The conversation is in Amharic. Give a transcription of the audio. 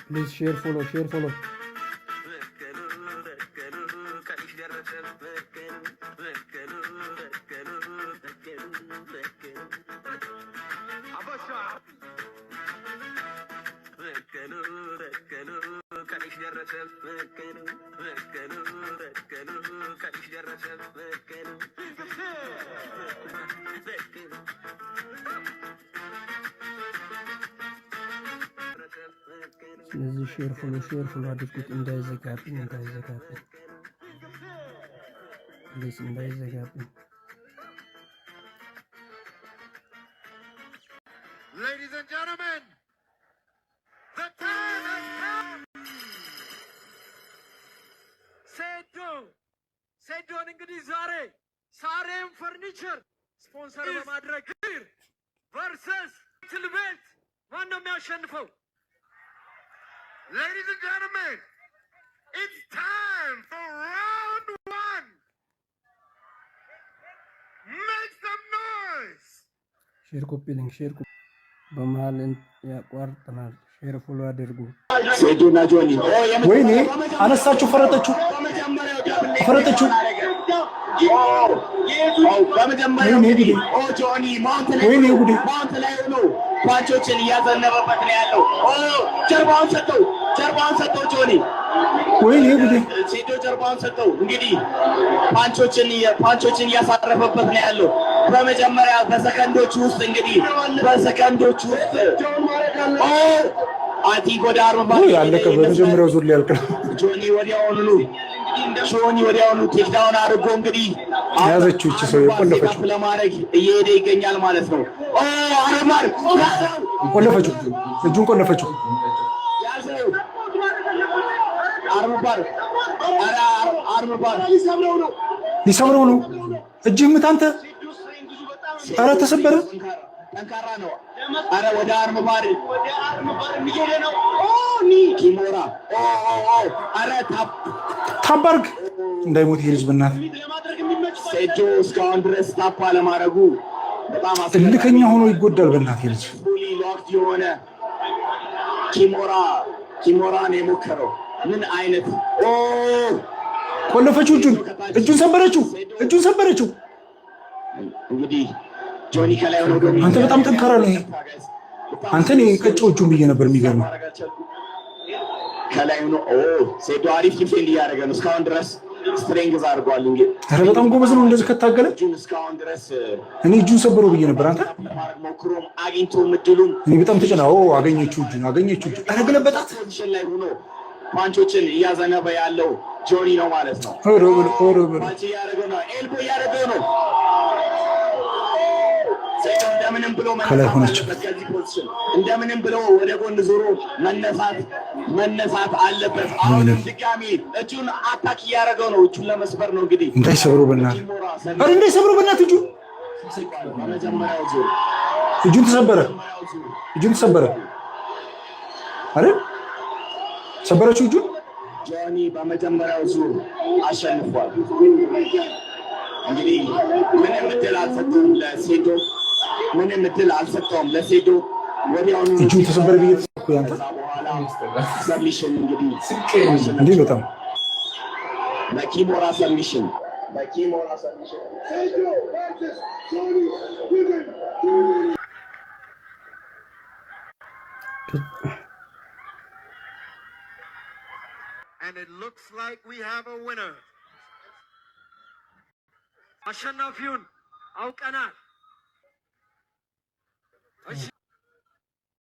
Please share, follow, share, follow. በቀሉ በቀሉ ቀንሽ ደረሰ፣ በቀሉ በቀሉ በቀሉ በቀሉ በቀሉ አበሻ፣ በቀሉ በቀሉ ቀንሽ ደረሰ፣ በቀሉ በቀሉ በቀሉ ቀንሽ ደረሰ፣ በቀሉ በቀሉ። ስለዚህ share, follow, share, follow አድርጉት፣ እንዳይዘጋብኝ፣ እንዳይዘጋብኝ፣ please እንዳይዘጋብኝ። Ladies and gentlemen, the time has come. ሴዶ፣ ሴዶን እንግዲህ ዛሬ ሳሬም ፈርኒቸር ስፖንሰር በማድረግ versus title belt ማን ነው የሚያሸንፈው? Ladies and gentlemen, it's time for round one. Make some noise. Share, copy link, share። በመሀል ያቋርጠናል። Share, follow አድርጉ። ሴዶና ጆኒ። ወይኔ አነሳችሁ፣ ፈረጠችው፣ ፈረጠችው። በመጀመሪያው ወይኔ ጉዴ! ጆኒ mount ላይ ወይኔ ጉዴ! Mount ላይ ሆኖ punch ኦችን እያዘነበበት ነው ያለው። ጀርባውን ሰጠው፣ ጀርባውን ሰጠው ጆኒ። ወይኔ ጉዴ! ሴዶ ጀርባውን ሰጠው። እንግዲህ punch ኦችን እያሳረፈበት ነው ያለው። በመጀመሪያ በሰከንዶች ውስጥ፣ እንግዲህ በሰከንዶች ውስጥ I think ወደ arm ውይ አለቀ። በመጀመሪያው ዙር ሊያልቅ ነው። ጆኒ ወዲያውኑ takedown አድርጎ እንግዲህ ያዘችው ይቺ ሰው የቆለፈችው። ለማድረግ እየሄደ ይገኛል ማለት ነው። Armbar ቆለፈችው፣ እጁን ቆለፈችው። ያዘው። Armbar፣ ኧረ armbar! ሊሰብረው ነው። እጅህ ምት አንተ። ኧረ ተሰበረ። ጠንካራ ነው። አረ ወደ armbar፣ ወደ armbar እየሄደ ነው። ኦ knee kimura፣ ኦ ኦ ኦ፣ አረ tap! Tap አርግ፣ እንዳይሞት ይሄ ልጅ በእናትህ። ሴዶ እስካሁን ድረስ tap አለማድረጉ በጣም እልከኛ ሆኖ ይጎዳል። በእናትህ ይሄ ልጅ። Fully locked የሆነ kimura፣ kimura ን የሞከረው ምን አይነት ኦ! ቆለፈችው። እጁን፣ እጁን ሰበረችው። እጁን ሰበረችው። እንግዲህ ጆኒ ከላይ ሆኖ አንተ በጣም ጠንካራ ነው ይሄ። አንተ እኔ ቀጨው እጁን ብዬ ነበር። የሚገርመው ከላይ ሆኖ ኦ ሴዶ አሪፍ defend እያደረገ ነው። እስካሁን ድረስ strength አድርጓል። እንግዲህ ኧረ በጣም ጎበዝ ነው እንደዚህ ከታገለ። እጁን እስካሁን ድረስ እኔ እጁን ሰበረው ብዬ ነበር። አንተ ማድረግ ሞክሮም አግኝቶ እድሉን እኔ በጣም ተጨና። ኦ አገኘችው፣ እጁን አገኘችው። እጁን ኧረ ገለበጣት። Position ላይ ሆኖ punch ኦችን እያዘነበ ያለው ጆኒ ነው ማለት ነው። ኧረ በለው፣ ኧረ በለው። Punch እያደረገው ነው። Elbow እያደረገው ነው። ሴዶ እንደምንም ብሎ ከላይ መነሳት ሆነች። አለበት ከዚህ position። እንደምንም ብሎ ወደ ጎን ዞሮ መነሳት አለበት። አሁንም ድጋሚ እጁን attack እያደረገው ነው። እጁን ለመስበር ነው እንግዲህ። እንዳይሰብረው በእናትህ። ኧረ እንዳይሰብረው በእናትህ እጁን። በመጀመሪያው ዙር እጁን ተሰበረ። እጁን ተሰበረ አይደል? ሰበረችው እጁን። ጆኒ በመጀመሪያው ዙር አሸንፏል። እንግዲህ ምንም እድል አልሰጠውም ለሴዶ፣ ምንም እድል አልሰጠውም ለሴዶ። ወዲያውኑ እጁን ተሰበረ ብዬ ተሰብኩ። ያንተ ከዛ በኋላ submission እንግዲህ እንዴ በጣም በ kimura submission፣ በ kimura submission። Sedo versus Johnny within 2 minutes. And it looks like we have a winner. አሸናፊውን አውቀናል። እሺ።